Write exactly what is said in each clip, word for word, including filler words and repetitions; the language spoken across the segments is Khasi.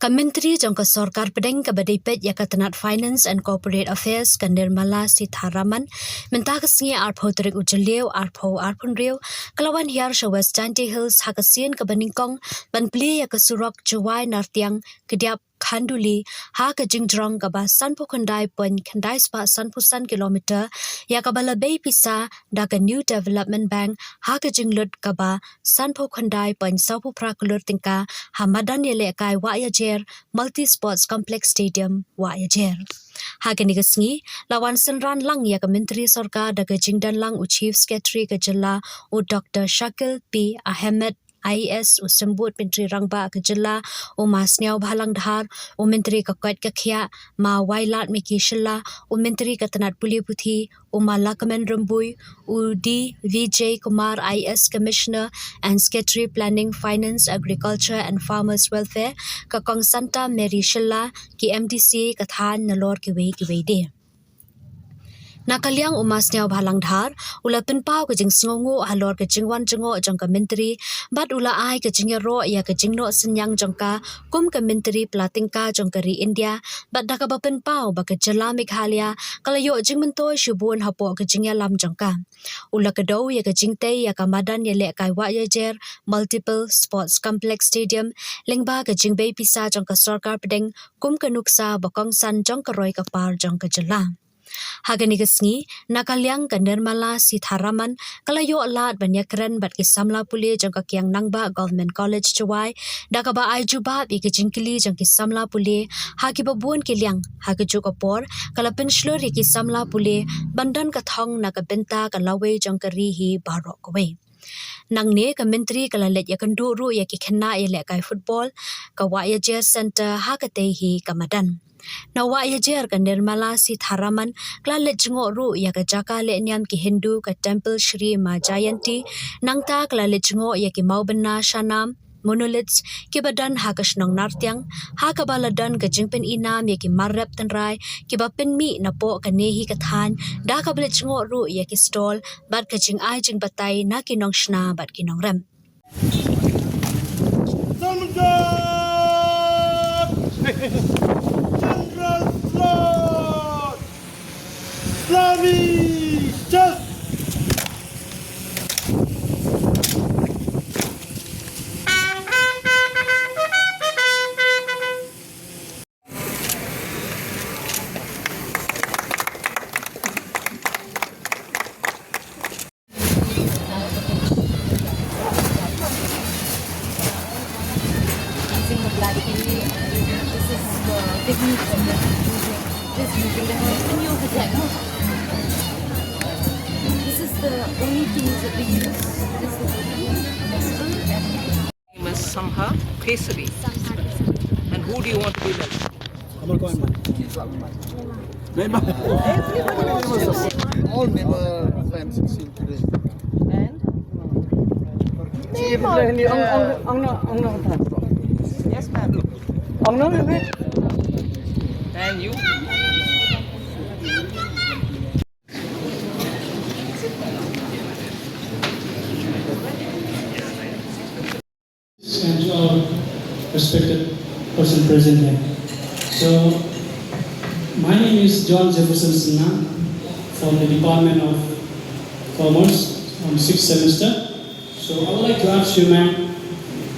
Ka Myntri jong ka Sorkar Pdeng kaba dei peit ïa ka tnat Finance and Corporate Affairs, ka Nirmala Sitharaman, mynta ka sngi arphew tarik u Jylliew, arphew arphew hynriew, ka la wan hiar sha West Jaintia Hills ha ka sien kaba nyngkong ban plie ïa ka surok Jowai Nartiang Kdiap Khanduli ha ka jingjrong kaba sanphew khyndai point khyndai spah sanphew san kilometer, ïa kaba la bei pisa da ka New Development Bank ha ka jinglut kaba sanphew khyndai point sawphew phra klur tyngka ha madan ïalehkai Wah Ïajer Multi Sports Complex Stadium, Wah Ïajer. Ha kane ka sngi la wan synran lang ïa ka Myntri Sorkar da ka jingdon lang u Chief Secretary ka jylla, u Doctor Shakil P Ahmed, I A S, u Symbud Myntri Rangbah ka jylla, u Ma Sniawbhalang Dhar, u Myntri ka koit ka khiah, Ma Wailadmiki Shylla, u Myntri ka tnat pule puthi, u Ma Lahkmen Rymbui, u D Vijay Kumar, I A S, Commissioner and Secretary Planning, Finance, Agriculture and Farmers Welfare, ka Kong Santa Mary Shylla, ki M D C ka thaiñ, nalor kiwei kiwei de. Na ka liang u Ma Sniawbhalang Dhar u la pynpaw ka jingsngewnguh halor ka jingwan jngoh jong ka Myntri, bad u la ai ka jingïaroh ïa ka jingnoh synñiang jong ka kum ka Myntri pla tyngka jong ka ri India, bad da kaba pynpaw ba ka jylla Meghalaya ka la ïoh jingmyntoi shibun hapoh ka jingïalam jong ka. U la kdew ïa ka jingtei ïa ka madan ïalehkai Wah Ïajer Multiple Sports Complex Stadium lyngba ka jingbei pisa jong ka Sorkar Pdeng kum ka nuksa ba kongsan jong ka roi ka par jong ka jylla. Ha kane ka sngi, na ka liang ka Nirmala Sitharaman ka la ïoh lad ban ïakren bad ki samla pule jong ka Kiang Nangbah Government College Jowai, da kaba ai jubab ïa ki jingkylli jong ki samla pule ha kiba bun ki liang. Ha kajuh ka por ka la pynshlur ïa ki samla pule ban don ka thong na ka bynta ka lawei jong ka ri hi baroh kawei. Nangne ka Myntri ka la leit ïakynduh ruh ïa ki khynnah ïalehkai football ka Wah Ïajer Centre ha katei hi ka madan. Na Wah Ïajer ka Nirmala Sitharaman ka la leit jngoh ruh ïa ka jaka lehniam ki Hindu ka Temple Shri Ma Jayanti, nangta ka la leit jngoh ïa ki mawbynna shanam, monoliths, kiba don ha ka shnong Nartiang, ha kaba la don ka jingpyni nam ïa ki mar rep tynrai kiba pynmih napoh kane hi ka thaiñ, da kaba leit jngoh ruh ïa ki stall bad ka jingai jingbatai na ki nongshna bad ki nongrep. General Flood! Islami Chest! Using the black tea, this is the technique of using, just using the hand and use the technique. This is the only things that we use. This is the name is Sangha Kesari. And who do you want to be like? Kamal Koan man. Memang. All member friends seen today. And? Yes, ma'am. And you? And to our respected person present here. So, my name is John Jefferson Singha from the Department of Commerce on sixth semester. So, I would like to ask you, ma'am,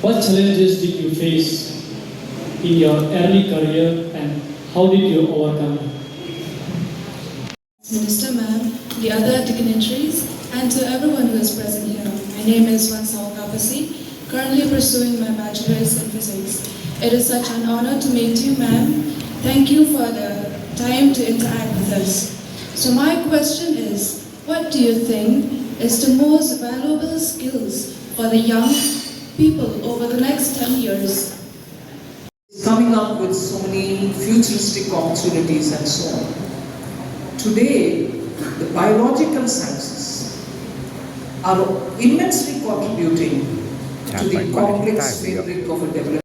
what challenges did you face in your early career and how did you overcome them? Minister ma'am, the other dignitaries, and to everyone who is present here. My name is Wansau Kapasi, currently pursuing my bachelor's in physics. It is such an honor to meet you, ma'am. Thank you for the time to interact with us. So my question is, what do you think is the most valuable skills for the young people over the next ten years? Coming up with so many futuristic opportunities and so on. Today, the biological sciences are immensely contributing to the complex fabric of a development.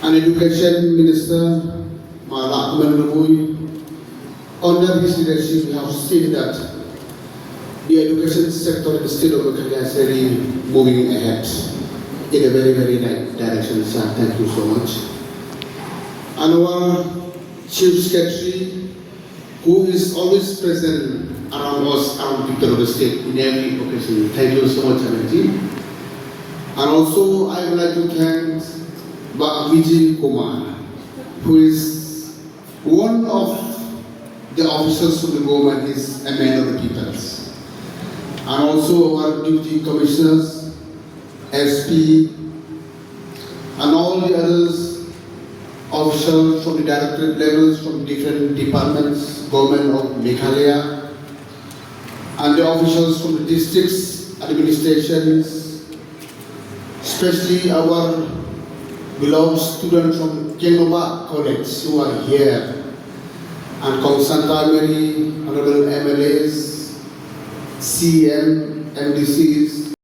And Education Minister, Ma Lahkmen Rymbui, under his leadership, we have seen that the education sector in the state of Meghalaya is really moving ahead in a very, very right direction, sir. Thank you so much. And our Chief Secretary, who is always present around us, around people of the state in every occasion. Thank you so much, Amarjit. And also, I would like to thank Bah Vijay Kumar, who is one of the officers from the government, is a man of the peoples. And also our deputy commissioners, S P, and all the others, officials from the directorate levels, from different departments, government of Meghalaya, and the officials from the districts, administrations, especially our beloved students from Kengnorbah College who are here, and concerned primary, honorable M L As, C M, M D Cs,